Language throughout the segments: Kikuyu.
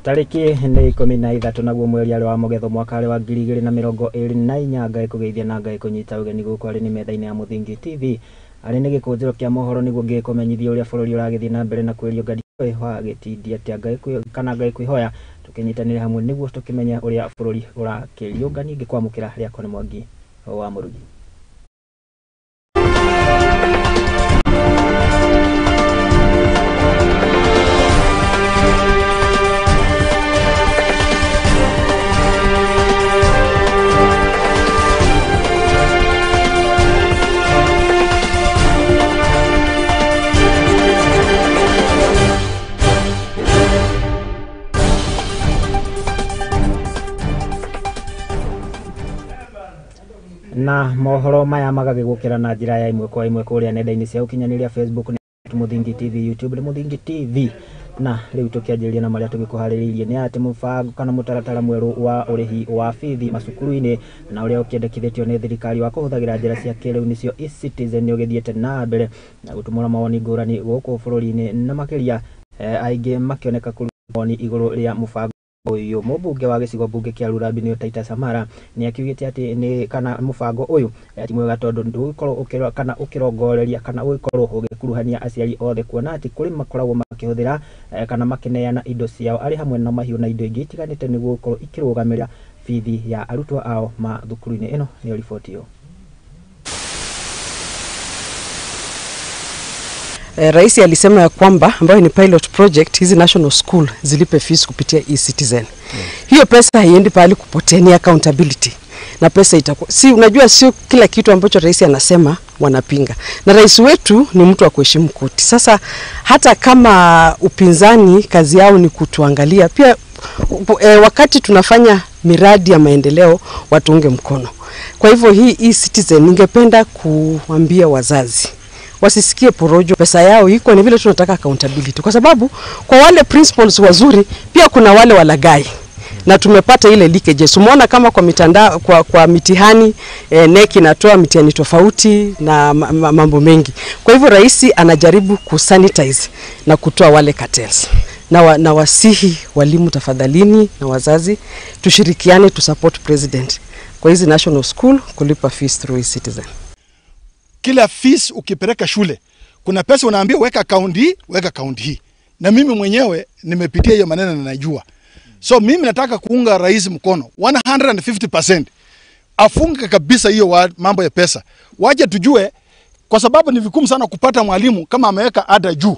Tarĩki nĩ 13 naguo mweri arĩ wa Mũgetho mwaka arĩ wa 2024 Ngai kũgeithia na Ngai kũnyita ũgeni gũkũ arĩ nĩ metha-inĩ ya Mũthingi TV arĩ nĩ gĩkũnjĩro kĩa mohoro nĩguo ngĩkũmenyithia ũrĩa bũrũri ũragĩthiĩ na mbere na kwĩrio ngari wa gĩtindia atĩa Ngai kana Ngai kwĩhoya tũkĩnyitanĩre hamwe nĩguo tũkĩmenye ũrĩa bũrũri ũrakĩriũnga ningĩ kwamũkĩra rĩakwa nĩ Mwangi wa Mũrugi. Na mohoro maya magagĩgũkĩra na njĩra ya ĩmwe kwa ĩmwe kũrĩa nenda-inĩ cia ũkinyanĩria Facebook nĩ Mũthingi TV, YouTube nĩ Mũthingi TV. Na rĩu tũkĩanjĩrĩria na marĩa tũgĩkũharĩrĩirie nĩ atĩ mũbango kana mũtaratara mwerũ wa ũrĩhi wa bithi macukuru-inĩ na ũrĩa ũkĩendekithĩtio nĩ thirikari wa kũhũthagĩra njĩra cia kĩrĩu nĩcio eCitizen nĩ ũgĩthiĩte na mbere na gũtumũra mawoni ngũrani gũkũ bũrũri-inĩ na makĩria aingĩ makĩoneka kũruta mawoni igũrũ rĩa mũbango ũyũ. Mũmbunge wa gĩcigo mbunge kĩa Lurambi nĩyo Titus Hamara nĩ akiugĩte atĩ nĩ kana mũbango ũyũ ti mwega tondũ ndũgũkorwo kana ũkĩrongoreria kana ũgĩkorwo ũgĩkuruhania aciari othe kuona atĩ kũrĩ makoragwo makĩhũthĩra kana makĩneana indo ciao arĩ hamwe na mahiũ na indo ingĩ itiganĩte nĩguo gũkorwo ikĩrũgamĩrĩra bithi ya arutwo ao ma thukuru-inĩ. Ĩno nĩyo riboti ĩyo. Rais alisema ya kwamba ambayo ni pilot project hizi national school zilipe fees kupitia eCitizen. Hiyo pesa haiendi pahali kupotea, ni accountability. Na pesa itakuwa, si unajua sio kila kitu ambacho rais anasema wanapinga. Na rais wetu ni mtu wa kuheshimu koti. Sasa hata kama upinzani kazi yao ni kutuangalia, pia wakati tunafanya miradi ya maendeleo watunge mkono. Kwa hivyo hii eCitizen ningependa kuambia wazazi wasisikie porojo, pesa yao iko, ni vile tunataka accountability. Kwa sababu kwa wale principals wazuri pia kuna wale walagai. Na tumepata ile leakages. Umeona kama kwa mitandao, kwa mitihani NEC inatoa mitihani tofauti na mambo mengi. Kwa hivyo rais anajaribu kusanitize na kutoa wale cartels. Na wasihi walimu tafadhalini na wazazi tushirikiane to support president kwa hizi national school kulipa fees through eCitizen. Kila fees ukipeleka shule kuna pesa unaambia weka account hii, weka account hii. Na mimi mwenyewe nimepitia hiyo maneno na najua. So mimi nataka kuunga rais mkono 150%. Afunge kabisa hiyo mambo ya pesa. Waje tujue, kwa sababu ni vigumu sana kupata mwalimu kama ameweka ada juu.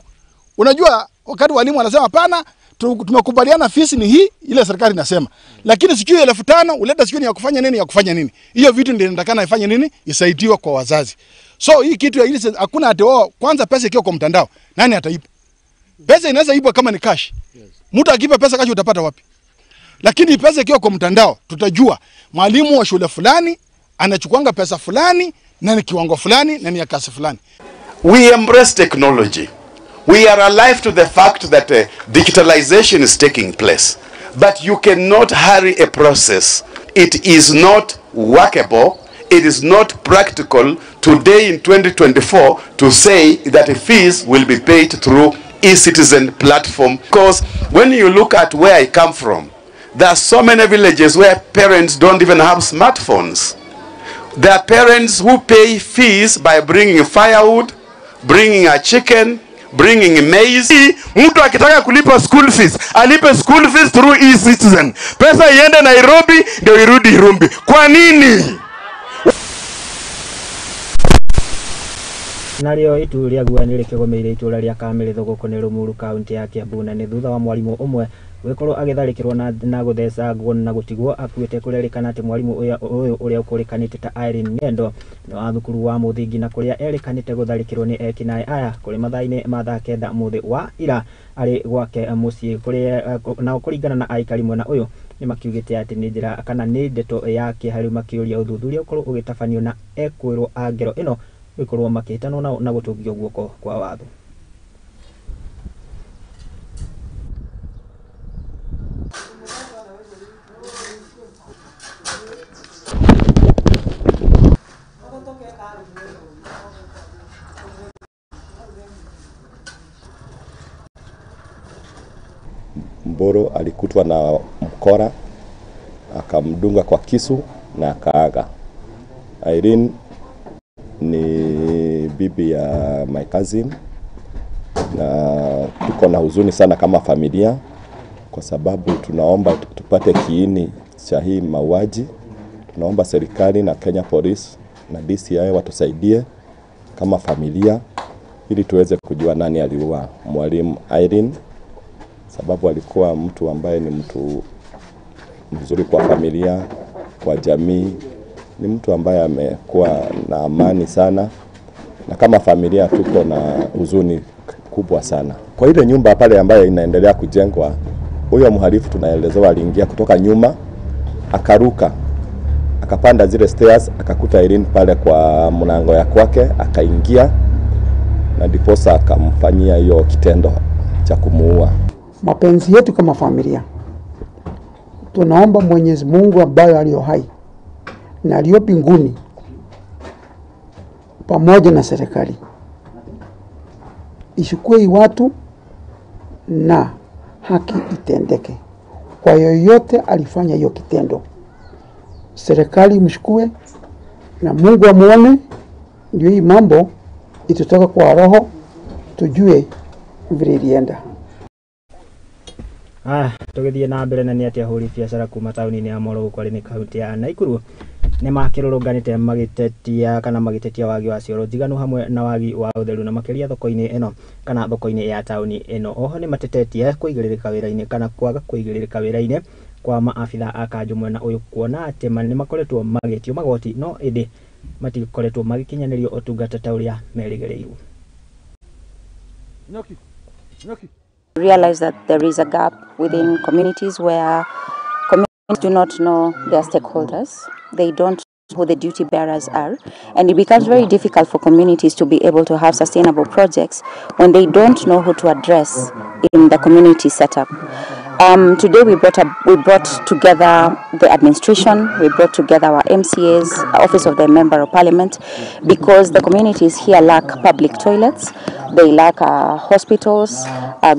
Unajua wakati walimu wanasema hapana, tumekubaliana fees ni hii, ile serikali inasema. Lakini sijui 5,000 uleta sijui ni ya kufanya nini, ya kufanya nini. Hiyo vitu ndio inatakana ifanye nini? Isaidiwe kwa wazazi. So hii kitu ya ile hakuna ati wao kwanza pesa ikiwa kwa mtandao, nani ataipa? Pesa inaweza ibwa kama ni cash. Mtu akipa pesa cash utapata wapi? Lakini pesa ikiwa kwa mtandao, tutajua mwalimu wa shule fulani anachukuanga pesa fulani na ni kiwango fulani na ni ya kasi fulani. We embrace technology. We are alive to the fact that digitalization is taking place. But you cannot hurry a process. It is not workable. It is not practical today in 2024 to say that fees will be paid through eCitizen platform. Because when you look at where I come from, there are so many villages where parents don't even have smartphones. There are parents who pay fees by bringing firewood, bringing a chicken, bringing maize. Mtu akitaka kulipa school fees, alipe school fees through eCitizen. Pesa iende Nairobi ndio irudi Irumbi. Kwa nini? Narĩo itu rĩa guoya nĩ rĩkĩgũmĩire itũra rĩa Kamĩrĩthũ gũkũ nĩ Rũmuru kaunti ya Kiambu na nĩ thutha wa mwarimũ ũmwe gũgĩkorwo agĩtharĩkĩrwo na gũthecangwo na gũtigwo akuĩte. Kũrerĩkana atĩ mwarimũ ũyũ ũrĩa ũkũrĩkanĩte ta Irene Ng'endo nĩ wa thukuru wa mũthingi na kũrĩa erĩkanĩte gũtharĩkĩrwo nĩ ekinaĩ aya kũrĩ mathaa-inĩ ma thaa 9 mũthĩ wa ira arĩ gwake mũciĩ kũrĩa nao kũringana na aikari mwena ũyũ nĩ makiugĩte atĩ nĩ njĩra kana nĩ ndeto ya kĩeha rĩu makĩũria ũthuthuria ũkorwo ũgĩtabanio na ekwĩrwo a ngero ĩno gũkorwo makĩhĩtanwo na gũtũngio guoko kwa watho. Mburu alikutwa na mkora akamdunga kwa kisu na akaaga. Irene ni bibi ya my cousin, na tuko na huzuni sana kama familia kwa sababu tunaomba tupate kiini cha hii mauaji. Tunaomba serikali na Kenya Police na DCI watusaidie kama familia ili tuweze kujua nani aliua mwalimu Irene, sababu alikuwa mtu ambaye ni mtu mzuri kwa familia, kwa jamii. Ni mtu ambaye amekuwa na amani sana, na kama familia tuko na huzuni kubwa sana. Kwa ile nyumba pale ambayo inaendelea kujengwa, huyo mhalifu tunaelezewa aliingia kutoka nyuma, akaruka, akapanda zile stairs, akakuta Irene pale kwa mlango ya kwake, akaingia na ndiposa akamfanyia hiyo kitendo cha kumuua. Mapenzi yetu kama familia, tunaomba Mwenyezi Mungu ambaye aliyo hai na aliyo mbinguni pamoja na serikali ishukue watu na haki itendeke. Kwa yoyote alifanya hiyo kitendo, serikali mshukue na Mungu amuone, ndio hii mambo itutoka kwa roho, tujue vile ilienda. Tugithie na mbere na ni atia ahũri biacara kuma taũni-inĩ ya Moro gũkũ arĩ nĩ kaunti ya Naikuru nĩ makĩrũrũnganĩte magĩtetia kana magĩtetia wagi wa cioro njiganu hamwe na wagi wa ũtheru na makĩria thoko-inĩ ĩno kana thoko-inĩ ya taũni ĩno. Oho nĩ matetetie kũigĩrĩrĩka wĩra-inĩ kana kwaga kũigĩrĩrĩka wĩra-inĩ kwa maabitha a kanjũ mwena ũyũ, kuona atĩ nĩ makoretwo magĩtio magoti no ĩndĩ matikoretwo magĩkinyanĩrio ũtungata ta ũrĩa merĩgĩrĩirwo. Realize that there is a gap within communities where communities do not know their stakeholders. They don't know who the duty bearers are, and it becomes very difficult for communities to be able to have sustainable projects when they don't know who to address in the community setup. Today we brought together the administration, we brought together our MCAs, Office of the Member of Parliament, because the communities here lack public toilets, they lack hospitals,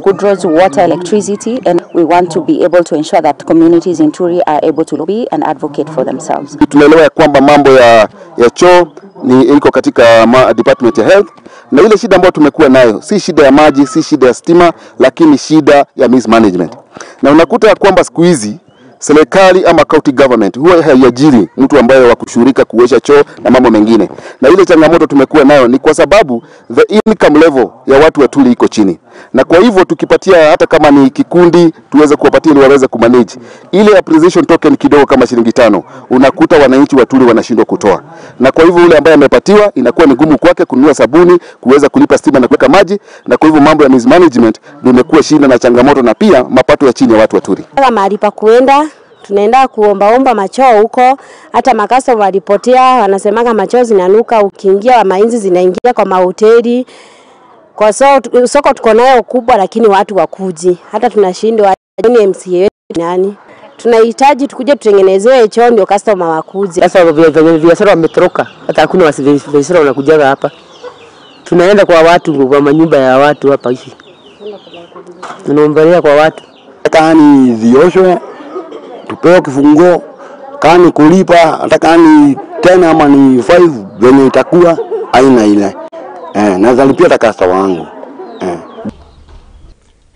good roads, water, electricity, and we want to be able to ensure that communities in Turi are able to lobby and advocate for themselves. Tunaelewa ya kwamba mambo ya choo ni iko katika Department ya Health, na ile shida ambayo tumekuwa nayo si shida ya maji, si shida ya stima, lakini shida ya mismanagement. Na unakuta ya kwamba siku hizi serikali ama county government huwa haiajiri mtu ambaye wa kushughulika kuosha choo na mambo mengine. Na ile changamoto tumekuwa nayo ni kwa sababu the income level ya watu wa Tuli iko chini. Na kwa hivyo tukipatia hata kama ni kikundi tuweze kuwapatia ili waweze kumanage ile appreciation token kidogo kama shilingi 5, unakuta wananchi wa Tuli wanashindwa kutoa. Na kwa hivyo yule ambaye amepatiwa inakuwa ni ngumu kwake kununua sabuni, kuweza kulipa stima na kuweka maji, na kwa hivyo mambo ya mismanagement limekuwa shida na changamoto, na pia mapato ya chini ya watu wa Tuli. Mahali pa kuenda tunaenda kuombaomba machoo huko, hata makaso walipotea, wanasemanga machoo zinanuka, ukiingia mainzi zinaingia kwa mahoteli. Kwa soko tuko nayo kubwa, lakini watu wakuji, hata tunashindwa. Ni MCA nani tunahitaji tukuje tutengenezewe choo ndio customer wakuje. Sasa biashara wametoroka, hata hakuna biashara wanakujaga hapa. Tunaenda kwa watu, kwa manyumba ya watu hapa hivi, tunaombalea kwa watu. Kani zioshwe tupewe kifunguo, kani kulipa hata kani 10 ama ni 5 venye itakuwa aina ile. Naweza lipia hata customer wangu.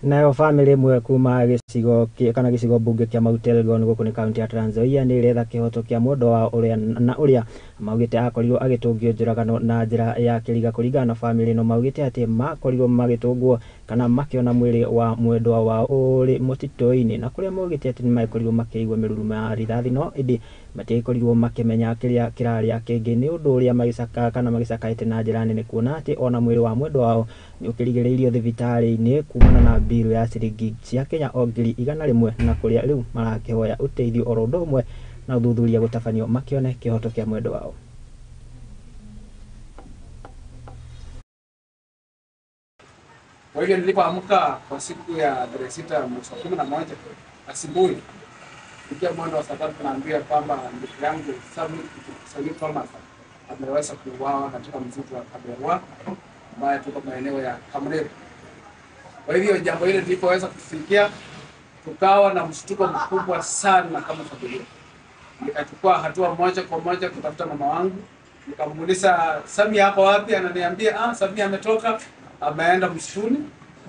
Nayo family imwe kuma gĩcigo kana gĩcigo mbunge kĩa Mount Elgon gũkũ nĩ kaunti ya Trans Nzoia nĩ iretha kĩhoto kĩa mũndũ wao ũrĩa na ũrĩa maugĩte akorirwo agĩtũngio njũragano na njĩra ya kĩriga. Kũringana na family ĩno maugĩte atĩ makorirwo magĩtũngwo kana makĩona mwĩrĩ wa mwendwa wao ũrĩ mũtitũ-inĩ, na kũrĩa maugĩte atĩ nĩmakorirwo makĩigua mĩrurumo ya rithathi no ĩndĩ matiakorirwo makĩmenya kĩrĩa kĩrarĩa kĩngĩ nĩ ũndũ ũrĩa magĩcaka kana magĩcakaĩte na njĩra nene, kuona atĩ ona mwĩrĩ wa mwendwa wao nĩ ũkĩrigĩrĩirio thibitarĩ-inĩ kumana na mbiru ya ciringi cia Kenya o 100,000, na kũrĩa rĩu marakĩhoya ũteithio oro ũndũ ũmwe na ũthuthuria gũtabanio makĩone kĩhoto kĩa mwendwa wao. Kwa hivyo nilipoamka kwa siku ya tarehe 6 mwezi wa 11 asubuhi, ikiwa mwendo wa saa 3, naambiwa kwamba ndugu yangu Sami Thomas ameweza kuuawa katika msitu wa Kaberwa ambaye tuko maeneo ya Kamreri. Kwa hivyo jambo hili nilipoweza kufikia, Tukawa na mshtuko mkubwa sana kama familia. Nikachukua hatua moja kwa moja kutafuta mama wangu, nikamuuliza Samia hapo wapi? Ananiambia Samia ametoka, ameenda msituni.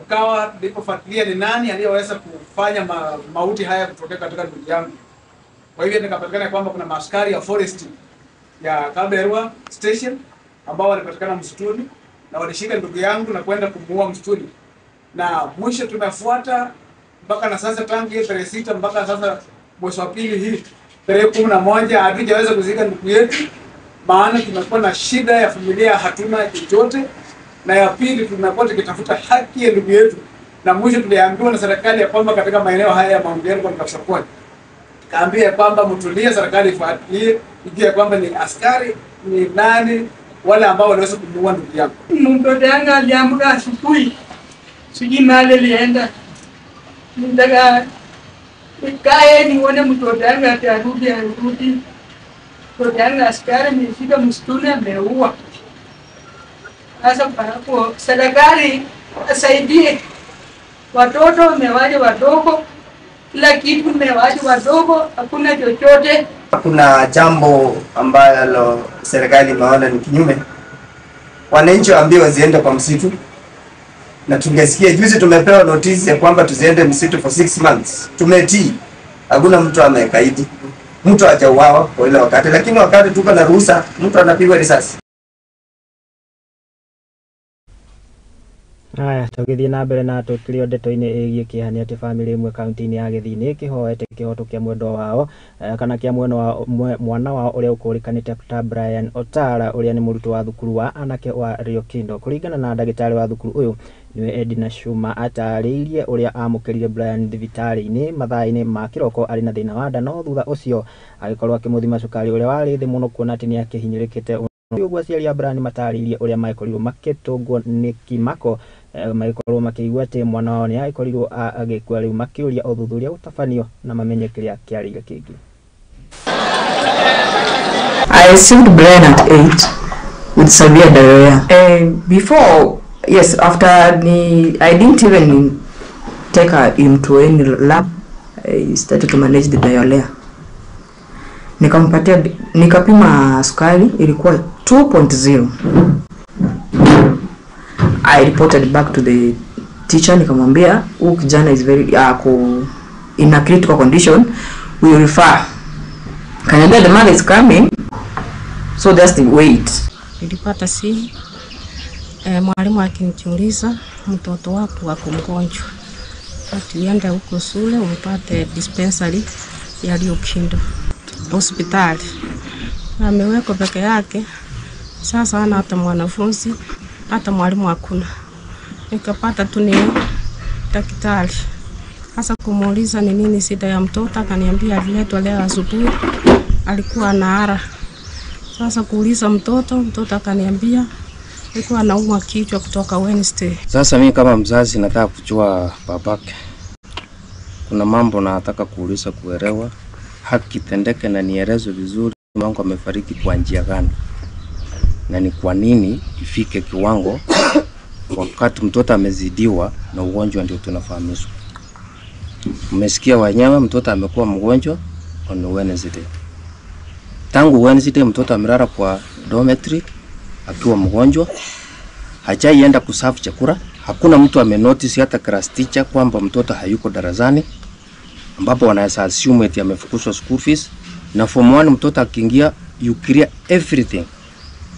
Ukawa nilipofuatilia ni nani aliyeweza kufanya mauti haya kutokea katika ndugu yangu. Kwa hivyo nikapatikana kwamba kuna maaskari ya forest ya Kaberwa station ambao walipatikana msituni na walishika ndugu yangu na kwenda kumuua msituni. Na mwisho tumefuata mpaka na sasa, tangu hiyo tarehe 6 mpaka sasa mwezi wa pili hii tarehe 11 hatujaweza kuzika ndugu yetu, maana tumekuwa na shida ya familia, hatuna chochote. Na ya pili tumekuwa tukitafuta haki ya ndugu yetu, na mwisho tuliambiwa na serikali ya kwamba katika maeneo haya ya Mount Elgon Kapsokot, kaambia kwamba mtulie, serikali ifuatilie ijue kwamba ni askari ni nani wale ambao waliweza kumuua ndugu yangu. Mtoto yangu aliamka asubuhi, sijui mahali alienda. Nitaka nikae nione mtoto yangu atarudi arudi. Mtoto yangu askari amefika msituni ameua. Sasa hapo serikali asaidie watoto, wamewaje wadogo, kila kitu mewaje wadogo, hakuna chochote. Kuna jambo ambalo serikali imeona ni kinyume, wananchi waambiwe waziende kwa msitu, na tungesikia juzi tumepewa notice ya kwamba tuziende msitu for 6 months. Tumetii, hakuna mtu amekaidi, mtu hajauawa kwa ile wakati, lakini wakati tuko na ruhusa mtu anapigwa risasi. Haya, tũgĩthiĩ na mbere na tũkĩrĩ o ndeto-inĩ ĩgiĩ kĩeha nĩ atĩ bamĩrĩ ĩmwe kaunti-inĩ ya Gĩthii nĩ ĩkĩhoete kĩhoto kĩa mwendwa wao kana kĩa mwana wao ũrĩa ũkũrĩkanĩte ta Brian Otara, ũrĩa nĩ mũrutwo wa thukuru wa anake wa Riokindo. Kũringana na ndagĩtarĩ wa thukuru ũyũ nĩwe Edna Shuma, atarĩirie ũrĩa amũkĩrire Brian thibitarĩ-inĩ mathaa-inĩ ma kĩroko arĩ na thĩna wa nda, no thutha ũcio agĩkorwo akĩmũthima cukari ũrĩa warĩ thĩ mũno, kuona atĩ nĩ akĩhinyĩrĩkĩte. Ũguo aciari a Brian matarĩirie ũrĩa magĩkorirwo makĩtũngwo nĩ kĩmako, magĩkorwo makĩigua atĩ mwana wao nĩ agĩkorirwo agĩkua. Rĩu makĩũria ũthuthuria ũtabanio na mamenye kĩrĩa kĩarĩire kĩngĩ. I received Brian at 8 with severe diarrhea. Before, yes, after the, I didn't even take him to any lab. I started to manage the diarrhea. Nikampatia, nikapima sukari ilikuwa 2.0. I reported back to the teacher, nikamwambia huyu kijana is very in a critical condition, we refer. Kaniambia the mother is coming, so just wait. Nilipata simu mwalimu akiniuliza mtoto wako ako mgonjwa, ati uende huko shule umpate dispensary ya Riokindo hospitali. Amewekwa peke yake sasa, hana hata mwanafunzi hata mwalimu hakuna. Nikapata tu ni daktari. Sasa kumuuliza ni nini shida ya mtoto, akaniambia aliletwa leo asubuhi, alikuwa anaara. Sasa kuuliza mtoto akaniambia alikuwa anaumwa kichwa kutoka Wednesday. Sasa mimi kama mzazi nataka kujua babake. Kuna mambo nataka kuuliza, kuelewa, haki tendeke na nielezwe vizuri wangu amefariki kwa njia gani na ni kwa nini ifike kiwango wakati mtoto amezidiwa na ugonjwa ndio tunafahamishwa. Mmesikia wenyewe, mtoto amekuwa mgonjwa on Wednesday. Tangu Wednesday mtoto amelala kwa dormitory akiwa mgonjwa, hajaienda kusafu chakula. Hakuna mtu amenotice hata class teacher kwamba mtoto hayuko darasani, ambapo wanaweza assume eti amefukuzwa school fees. Na form 1 mtoto akiingia, you clear everything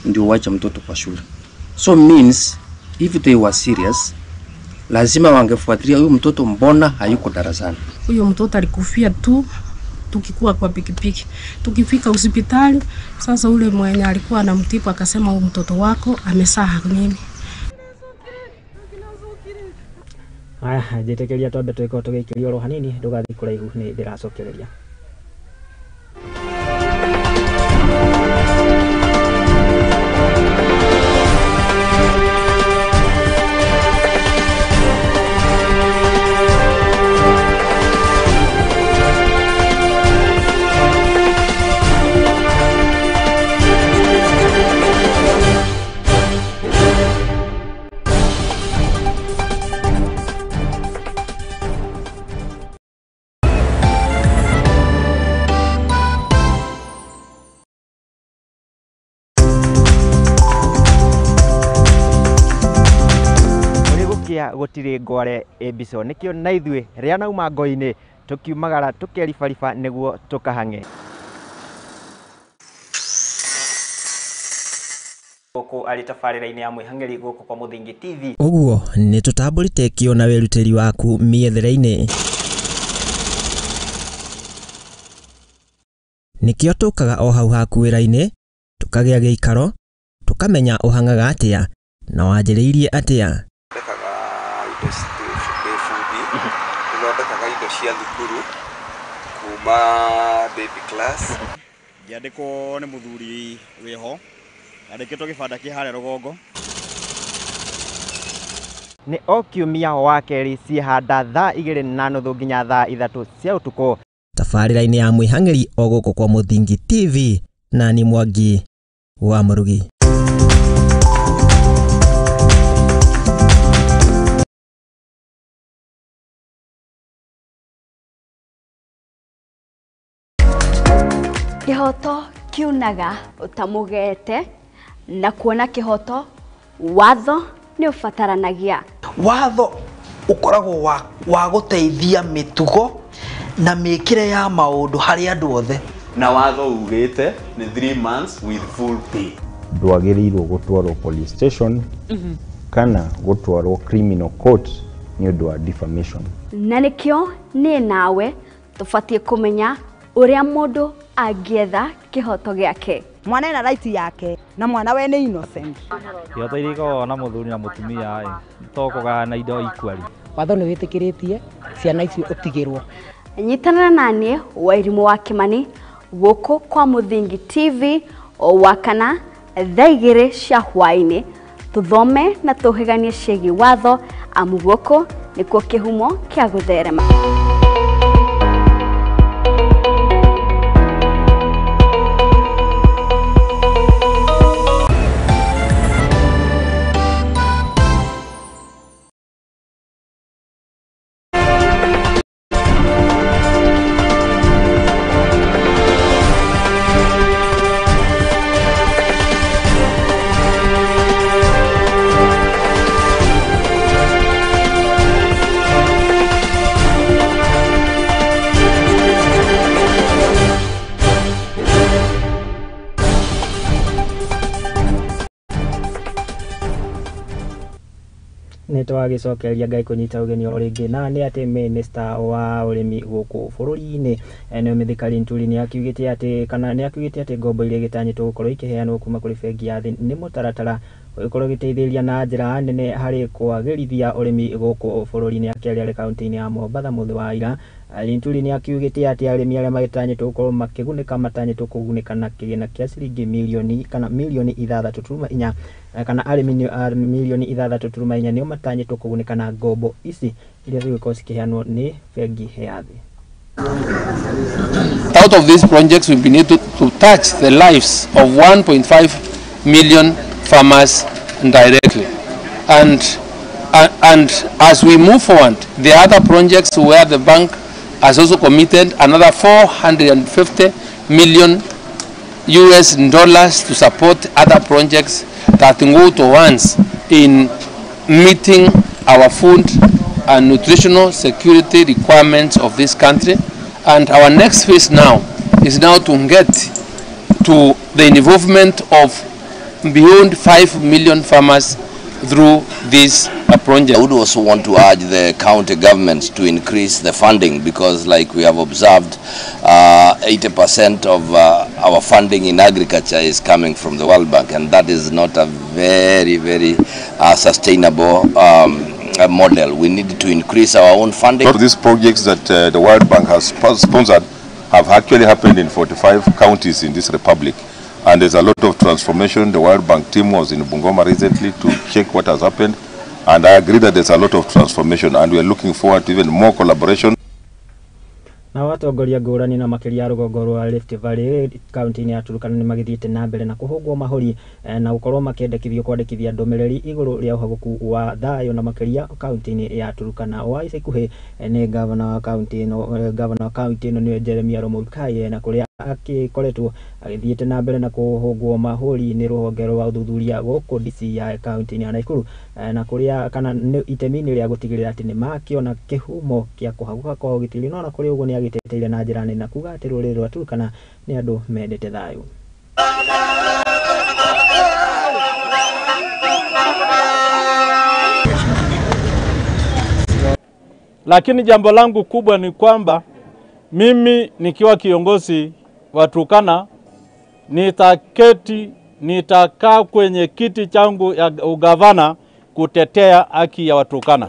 ndio uache mtoto kwa shule. So means if they were serious, lazima wangefuatilia huyu mtoto mbona hayuko darasani. Huyo mtoto alikufia tu tukikuwa kwa pikipiki. Tukifika hospitali, sasa ule mwenye alikuwa anamtibu akasema huyu mtoto wako amesaha mimi. Haya, njĩtĩkĩria twambe twĩkorwo tũgĩikĩrio oro hanini, ndũgathiĩ kũraihu nĩ ndĩracokereria. Gwakĩa gũtirĩ ngware ĩmbico, nĩkĩo na ithuĩ rĩa nauma ngo-inĩ tũkiumagara tũkeribariba nĩguo tũkahang'e. Gũkũ arĩ tabarĩra-inĩ ya mwĩhang'ĩri gũkũ kwa Mũthingi TV. Ũguo nĩ tũtambũrĩte kĩo na wĩrutĩri waku mĩethere-inĩ. Nĩkĩo tũkaga o hau haku wĩra-inĩ, tũkagĩa gĩikaro, tũkamenya ũhang'aga atĩa na wanjĩrĩirie atĩa. Thondekaga indo ndĩ bundi, nĩthondekaga indo cia thukuru kuma baby class. Ngĩandĩkwo nĩ mũthuri wĩho, andĩkĩtwo gĩbanda kĩ harĩa rũgongo. Nĩ o kiumia wa kerĩ ciĩhanda thaa 2:30 nginya thaa 3 cia ũtukũ. Tabarĩra-inĩ ya mwĩhang'ĩri o gũkũ kwa Mũthingi TV, na ni Mwangi wa Mũrugi. Kĩhoto kiunaga ũtamũgete na kuona kĩhoto watho nĩ ũbataranagia. Watho ũkoragwo wa gũteithia mĩtugo na mĩkĩre ya maũndũ harĩ andũ othe. Na watho ugĩte nĩ 3 months with full pay. Ndwagĩrĩirwo gũtwarwo police station kana gũtwarwo criminal court nĩ ũndũ wa defamation. Na nĩkĩo niĩ nawe tũbatiĩ kũmenya ũrĩa mũndũ angĩetha kĩhoto gĩake. Mwana ena right yake na mwana we nĩ innocent. Kĩhoto iria ikoragwo na mũthuri na mũtumia ĩ to kũgayana indo equally. Watho nĩ wĩtĩkĩrĩtie ciana icio ũtigĩrwo. Nyitanĩra naniĩ Wairimũ wa Kĩmani gũkũ kwa Mũthingi TV o wakana thaa 2 cia hwaĩ-inĩ tũthome na tũhĩganie ciĩgiĩ watho amu gũkũ nĩkuo kĩhumo kĩa gũtherema. Nĩtwagĩcokeria Ngai kũnyita ũgeni o rĩngĩ na nĩ atĩ minister wa ũrĩmi gũkũ bũrũri-inĩ nĩwe Mithika Linturi nĩakiugĩte atĩ kana nĩakiugĩte atĩ ngombo iria igĩtanyĩtwo gũkorwo ikĩheanwo kuma kũrĩ bengi ya thĩ nĩ mũtaratara ũgĩkorwo ũgĩteithĩrĩria na njĩra nene harĩ kwagĩrithia ũrĩmi gũkũ bũrũri-inĩ. Akĩaria arĩ kaunti-inĩ ya Mombatha mũthĩ wa ira, Linturi nĩakiugĩte atĩ arĩmi arĩa magĩtanyĩtwo gũkorwo makĩgunĩka matanyĩtwo kũgunĩka na kĩgĩna kĩa ciringi mirioni kana mirioni 6.4 kana arĩmi mirioni 6.4 nĩo matanyĩtwo kũgunĩka na ngombo ici iria cigũkorwo cikĩheanwo nĩ bengi ya thĩ. Out of these projects, we've been able to touch the lives of 1.5 million farmers directly. And as we move forward, the other projects where the bank has also committed another $450 million US dollars to support other projects that go towards in meeting our food and nutritional security requirements of this country. And our next phase now is now to get to the involvement of beyond 5 million farmers through this project. I would also want to urge the county governments to increase the funding because, like we have observed, 80% of our funding in agriculture is coming from the World Bank, and that is not a very, very sustainable model. We need to increase our own funding. A lot of these projects that the World Bank has sponsored have actually happened in 45 counties in this republic. And there's a lot of transformation. The World Bank team was in Bungoma recently to check what has happened. And I agree that there's a lot of transformation, and we are looking forward to even more collaboration. Na atongoria ngũrani na makĩria rũgongo rwa Rift Valley kaunti-inĩ ya Turkana nĩ magĩthiĩte na mbere na kũhũngwo mahũri na gũkorwo makĩendekithio kwandĩkithia ndũmĩrĩri igũrũ rĩa ũhagũku wa thayũ na makĩria kaunti-inĩ ya Turkana. Wa ica ikuhĩ nĩ gavana wa kaunti ĩno nĩwe Jeremiah Lomorukai na kũrĩa Akĩkoretwo agĩthiĩte na mbere na kũhũngwo mahũri nĩ rũhonge rwa ũthuthuria gũkũ DCI kaunti-inĩ ya Nakuru, na kũrĩa kana nĩ itemi-inĩ rĩa gũtigĩrĩra atĩ nĩ makĩona kĩhumo kĩa kũhagũka kwa ũgitĩri. No ona kũrĩ ũguo, nĩ agĩteteire na njĩra nene na kuga atĩ rũrĩrĩ rwa Turkana nĩ andũ mendete thayũ. Lakini jambo langu kubwa ni kwamba mimi nikiwa kiongozi wa Turkana nitaketi, nitakaa kwenye kiti changu ya ugavana kutetea haki ya Waturkana.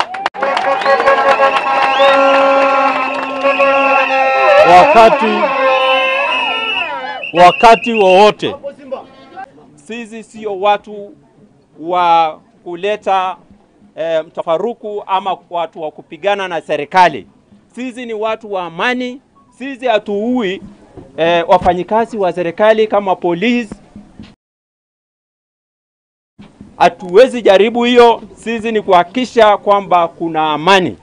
Wakati wowote. Sisi sio watu wa kuleta mtafaruku ama watu wa kupigana na serikali. Sisi ni watu wa amani. Sisi hatuui wafanyikazi wa serikali kama polisi. Hatuwezi jaribu hiyo. Sisi ni kuhakikisha kwamba kuna amani.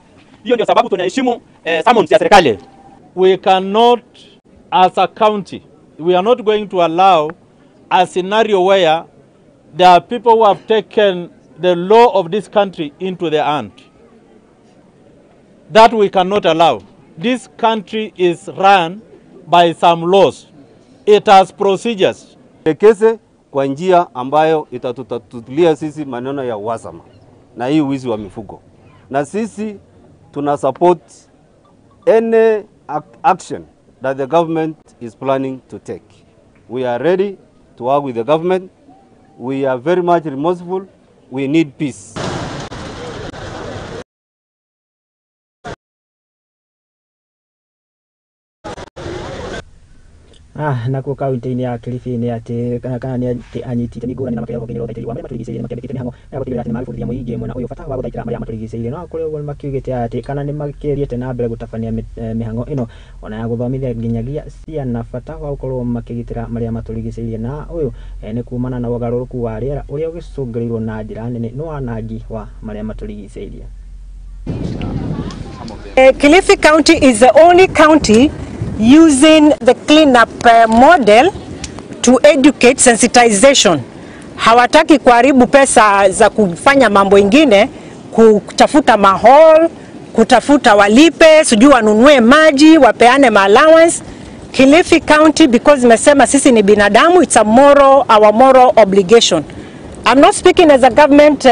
Hiyo ndio sababu tunaheshimu summons ya serikali. We cannot, as a county, we are not going to allow a scenario where there are people who have taken the law of this country into their hand. That we cannot allow. This country is run by some laws. It has procedures. Elekeze kwa njia ambayo itatutatulia sisi maneno ya uhasama na hii wizi wa mifugo. Na sisi tuna support any action that the government is planning to take. We are ready to work with the government. We are very much remorseful. We need peace. Nakuo kaunti-inĩ ya Kilifi nĩ atĩ kana nĩ atĩ anyiti itemi ngũrani na makĩria rũhonge-inĩ rwa ũthaitĩri wa marĩa matũrigicĩirie makĩandĩkĩte mĩhang'o ya gũtigĩrĩra atĩ nĩmagĩbundithia mũingĩ mwena ũyũ bata wa gũthaitĩra marĩa matũrigicĩirie. No kũrĩ ũguo, makiugĩte atĩ kana nĩ makĩriĩte na mbere gũtabania mĩhang'o ĩno ona ya gũthomithia nginyagia ciana bata wa gũkorwo makĩgitĩra marĩa matũrigicĩirie, na ũyũ nĩ kumana na ũgarũrũku wa rĩera ũrĩa ũgĩcũngĩrĩirwo na njĩra nene nĩ wanangi wa marĩa matũrigicĩirie. Kilifi County is the only county using the cleanup model to educate sensitization. Hawataki kuharibu pesa za kufanya mambo ingine, kutafuta mahall, kutafuta walipe, sijui wanunue maji, wapeane ma allowance. Kilifi County, because imesema sisi ni binadamu, it's a moral, our moral obligation. I'm not speaking as a government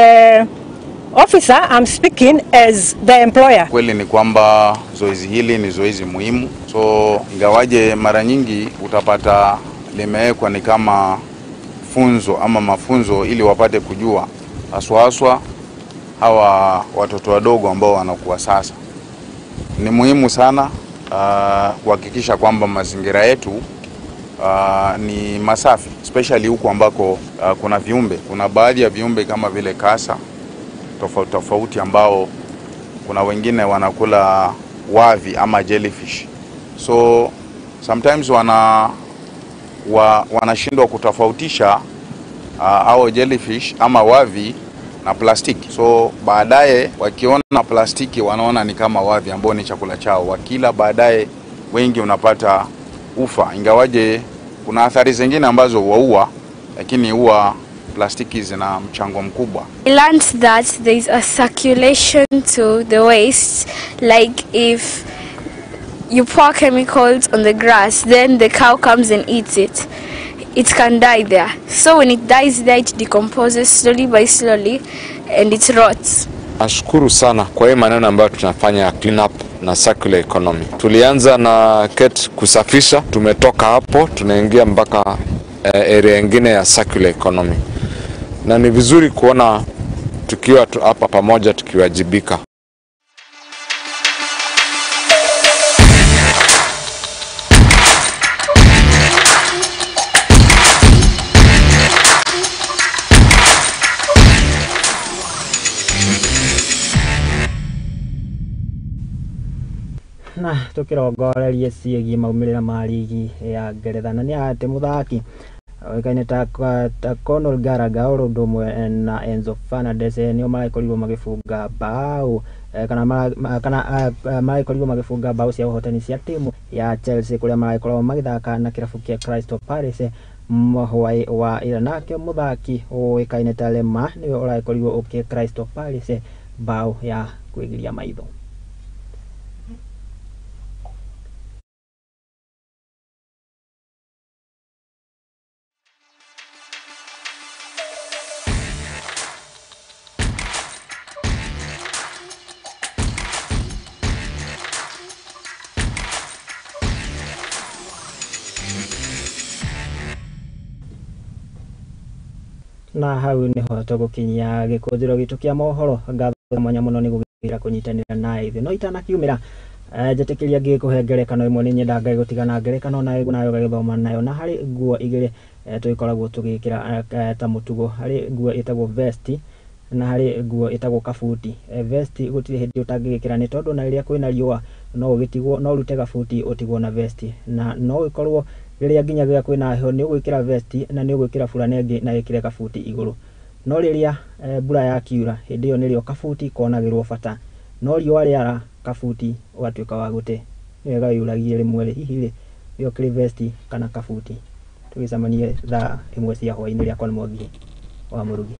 officer, I'm speaking as the employer. Kweli ni kwamba zoezi hili ni zoezi muhimu. So ingawaje mara nyingi utapata limewekwa ni kama funzo ama mafunzo ili wapate kujua haswa haswa hawa watoto wadogo ambao wanakuwa sasa. Ni muhimu sana kuhakikisha kwamba mazingira yetu ni masafi, especially huku ambako kuna viumbe. Kuna baadhi ya viumbe kama vile kasa tofauti tofauti ambao kuna wengine wanakula wavi ama jellyfish. So sometimes wanashindwa kutofautisha au jellyfish ama wavi na plastiki. So baadaye wakiona plastiki wanaona ni kama wavi ambao ni chakula chao. Wakila baadaye wengi unapata ufa. Ingawaje kuna athari zingine ambazo huua, lakini huwa plastiki zina mchango mkubwa. I learned that there is a circulation to the waste, like if you pour chemicals on the grass, then the cow comes and eats it. It can die there. So when it dies there, it decomposes slowly by slowly and it rots. Nashukuru sana kwa hii maneno ambayo tunafanya ya clean up na circular economy. Tulianza na KET kusafisha, tumetoka hapo tunaingia mpaka area nyingine ya circular economy. Na ni vizuri kuona tukiwa hapa pamoja tukiwajibika. Na tukirongorerie ciĩgiĩ maumĩrĩra ma rigi ya Ngeretha, na nĩ atĩ mũthaki Oĩkaine ta Conor Gallagher oro ũndũ ũmwe na Enzo Fernandez nĩo maragĩkorirwo magĩbunga mbaũ kana maragĩkorirwo magĩbunga mbaũ cia ũhotani cia timu ya Chelsea kũrĩa maragĩkorwo magĩthaka na kĩrabu kĩa Crystal Palace mũhwaĩ wa ira. Nake mũthaki ũĩkaine ta Lema nĩwe ũragĩkorirwo ũkĩ Crystal Palace mbaũ ya kwĩgiria maitho. Na hau niho tũgũkinyia gĩkũnjĩro gitũ kĩa mohoro. Ngatho mwanya mũno nĩ gũgĩra kũnyitanĩra na ithuĩ no itanakiumĩra njĩtĩkĩria ngĩkũhe ngerekano ĩmwe. Nĩ nyenda Ngai gũtigana ngerekano nayo nayo gagĩthoma nayo. Na harĩ nguo igĩrĩ tũgĩkoragwo tũgĩkĩra ta mũtugo, harĩ nguo ĩtagwo vest na harĩ nguo ĩtagwo kabuti. Vest gũtirĩ hĩndĩ ũtangĩgĩkĩra nĩ tondũ na rĩrĩa kwĩna riũa no ũgĩtigwo, no ũrute gabuti ũtigwo na vest, na no ĩkorwo rĩrĩa nginya rĩrĩa kwĩna heho nĩ ũgwĩkĩra vest na nĩ ũgwĩkĩra burana ĩngĩ na ĩkĩre kabuti igũrũ. No rĩrĩa mbura yakiura hĩndĩ ĩyo nĩrĩo kabuti konagĩrwo bata, no riũa rĩara kabuti ũgatuĩka wa gũte. Nĩ wega wĩyũragie rĩmwe rĩ, hihi rĩ ĩyo kĩrĩ vest kana kabuti. Tũgĩcemanie thaa 1 cia hwaĩ-inĩ. Rĩakwa nĩ Mwangi wa Mũrugi.